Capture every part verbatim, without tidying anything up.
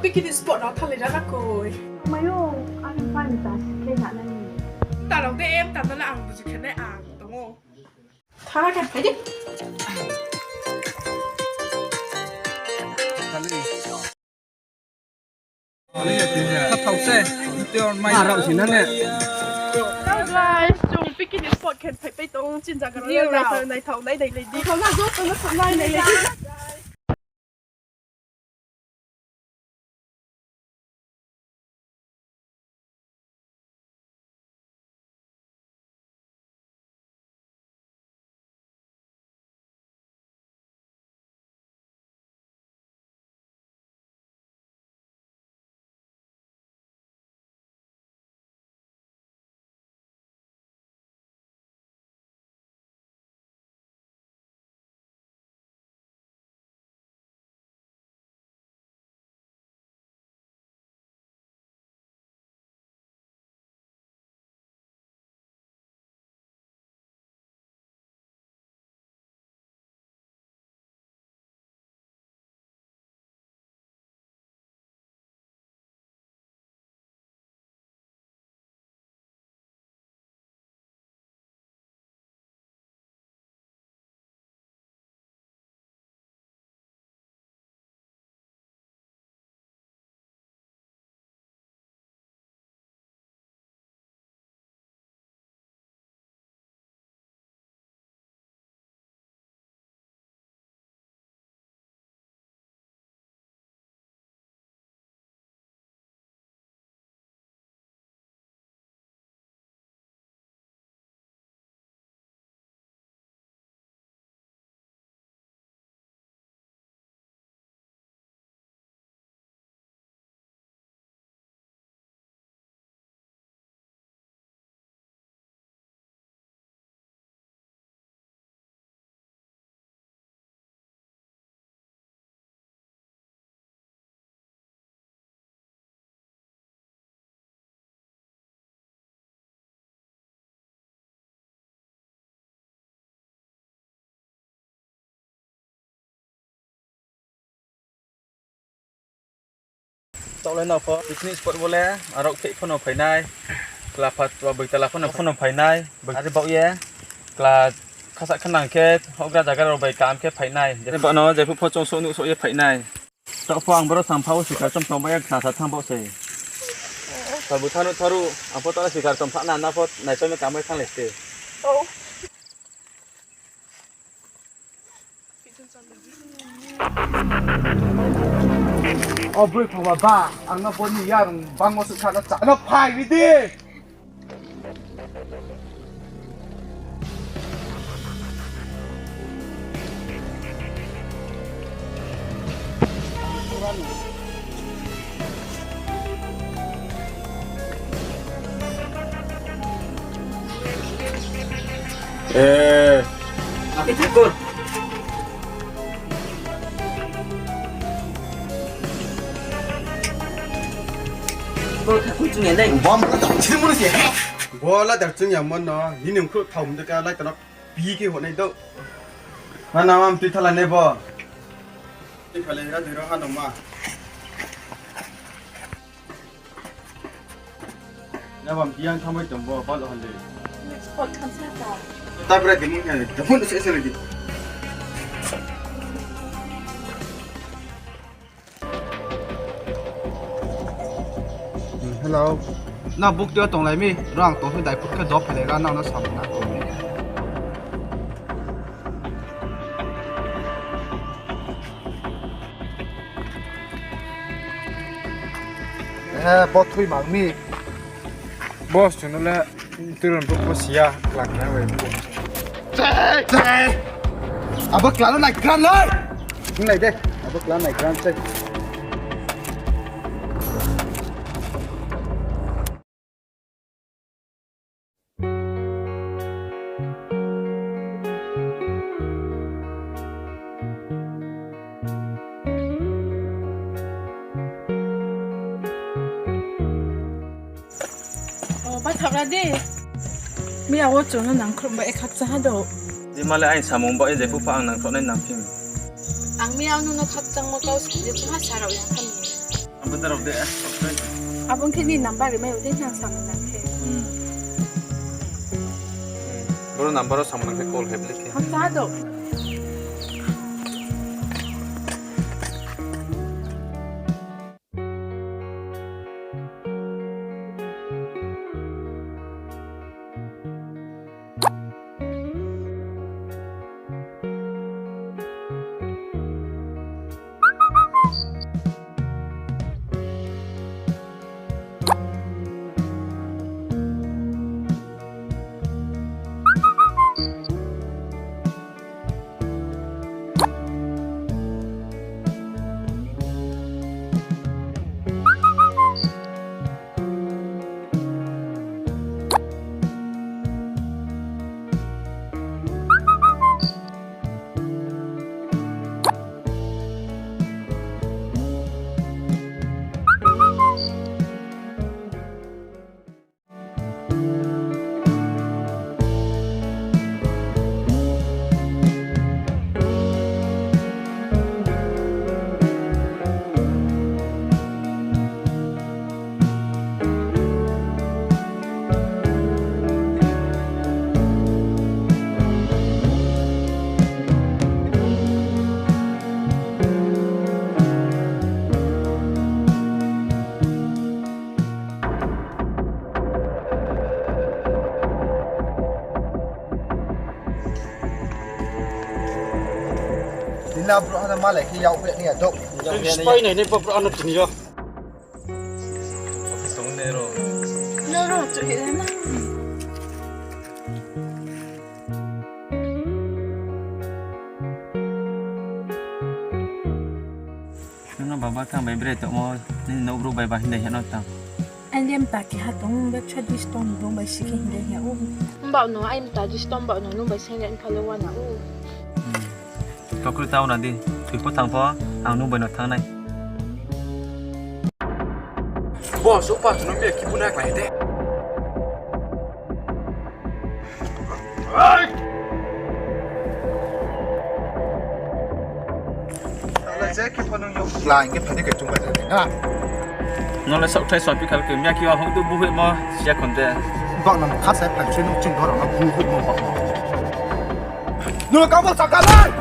Picnic spot no thalai ra na koi. Mayo, ang bani ta khe na nai. Ta rao de em ta na ang buji khe nai ang tong ou. Tha khe phai di. Khathao se, tei or mai. Arao si na ne. Hello guys, chung picnic spot khe phaipai tong, chini zaga rao naithao, naithao, nai nai lai di. Naithao na, joto no nai nai lai di. Taoh le no pho picnic spot bo le, arao khe pho no phai nai, kla pha tua boitala pho no, pho no phai nai, are baoh ye, kla khasa khanang khe, houhgra zaga rao bai kam khe phai nai. Baoh no jephuh pho chung souh nuh souh ye phai nai. Taoh pho ang boro sampha wo sikar chom tong bai ya, khna sa thanng baoh se. Tabu tharuh tharuh, ang pho taoh le sikar chom thanng na, na pho naichom ye kam bai thanng lai se. O broi pha ba, ang no bo ni yarung bangmo suh kha no cha no phai ri di. Eh. Api takut. Bo takut chung ya dai. Bom ko tak chini mun si. Bo la dar chung ya mon no. Nini ongkhruh thao mde ka lai tanok pi ke honai do. Mana mam tui thala ne bo. Tui thala ra dui ro ha no ma. Nabam tiang thamai tong bo, bal hon de. Next spot khan sa ta. Ta bra di mun khan, da phone se se di. Hmm, hello. Na buk teo tong lai mi, rang tong hi dai phut khe do phelai ra, nang no sam na tong mi. Eh, bo thui mang mi. Boss, chung no le tuiron brouh pho siya, klang khe bai. Abo klang no nai kran lai. Nung nai de, abo klang nai kran se. O, bai thaoh ra di. Miya wo chung no nangkhruh bai khakchang ha do. Di ma le aini samung bai je bupha ang nangkhruh nai nang phi mi. Ang miya nung no khakchangmo kau sa je chung ha sa rao yang kha mi. Abo khe ni number rimai ode nang samung nang khe. Boro number wo samung nang khe call khe beli khe. Hamsa do. Tini brouh ano malai khe yak phe ni ya dok. Spai nai nai pa brouh ano tini yo. Office tong ne ro. No ro, chu hi na. Nono baba kang bai bre tongmo, nini nouhbrouh bai ba hindai hya no tang. Aini mta keha tong, bepsa distom bung bai si khe hindai hya ou. Mba no, aini mta distom ba no, nung bai seng le npha le wana ou. Tokru tau na di, tui pho tang pho, ang nung bai no thanng nai. Bo, so pa, chu no bia kibu na klai de. Ala je khe pho nung yo. Kla hing khe phai di khe chungba jai na. No le sok thai sok pi khal khe mia khe wa hong tu bu hoi mo sia khon de. Bak no kha sai phan chui nung ching dor no bu hoi mo bak no. No ka bo sa ka lai.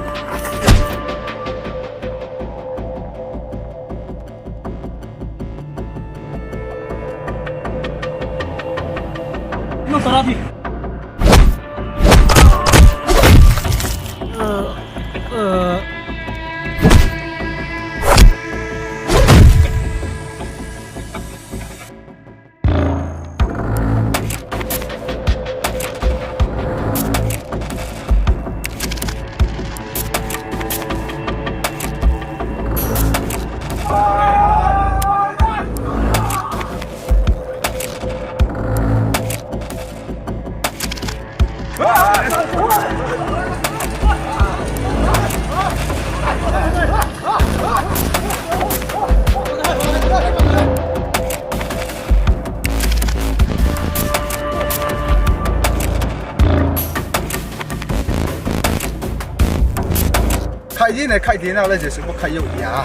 Khai di nai, khai di na le jesuh bo khai yo ya.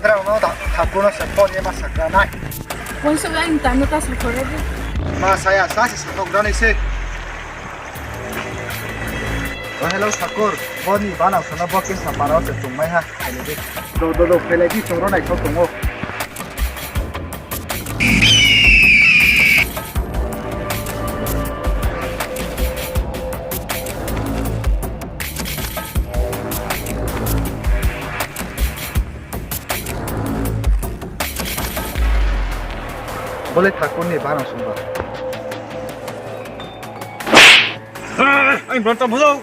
Rao no da thakur no se phone ye ma sakra nai. Uaingsouh ya, ang tang no ta sakhor di. Ma saya, sa se sakhor gra nai se. O hello sakhor, bo ni banao sana bo kesa para o se tongmai ha, phailai di. Do, do, do, phailai di, chung ro naithok tong ou. Bo le thakur ni banao song ba. Ai, bro, tam bro.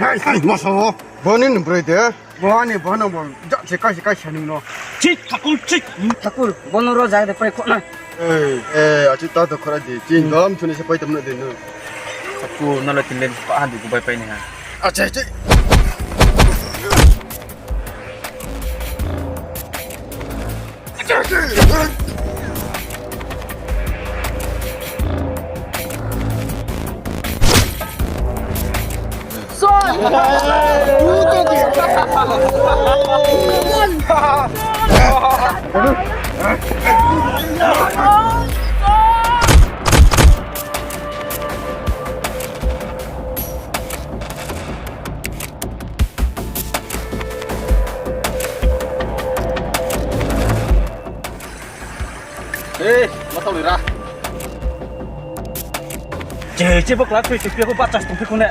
Ai, ai, masa o. Bo ni ni broi de. Bo ni bo no bo. Ja, se kai, se kai, se ni no. Chik, thakur, chik. Thakur, bo no ro jai de pai kho na. Ei, ei, achu ta to khora di. Chin dom thuni se pai tam na di no. Thakur, no le tin le pa han di ku bai pai ni ha. Acha, acha. Ei, ma tau lira. Je, je bo class three tongphi ya kho, bahcha se tongphi kho ne.